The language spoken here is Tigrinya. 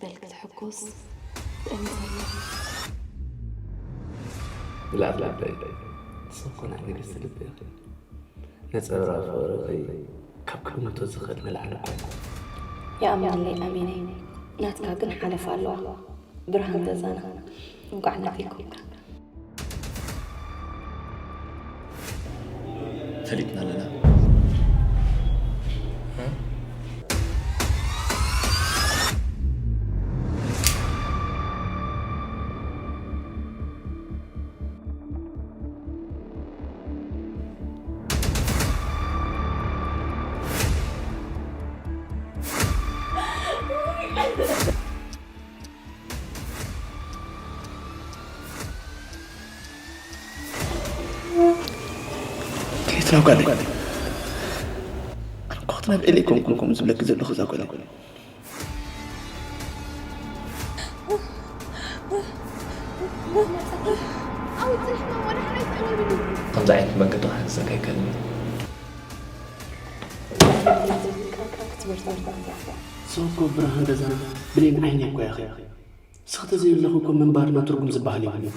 በል ክትሕጎስ ጠሚተላ። ብላዕሊ ዓባይ ንስኺ ናይ ንግስቲ ልቢ ኢኺ። ነጸብራቕ ፍቕርኺ ካብ ክግምቶ ዝኽእል ንላዕሊ እኮ እዩ። ይኣምነለይ ኣሚነይ፣ ናትካ ግን ሓለፋ ኣለዋ። ብርሃን ገዛና፣ እንቋዕ ነፊልኩምካ። ፈሊጥና ኣለና። ከየት ናብ ጓለይ? ኣነ እኮ ክትናብዕለይ ኣይኮንኩን ከምኡ ዝብለኪ ዘለኹ እዛ ጓለይ። ከምዚ ዓይነት መንገዲ ክሕግዘካ ኣይክእልን። ክትበርታ ክትበርታ። ሰው እኮ ብርሃን ገዛና ብሌን ዓይኒ እኮ ኢኺ። ንስኺ ተዘየለኺ እኮ ምንባርና ትርጉም ዝበሃል የብሉን።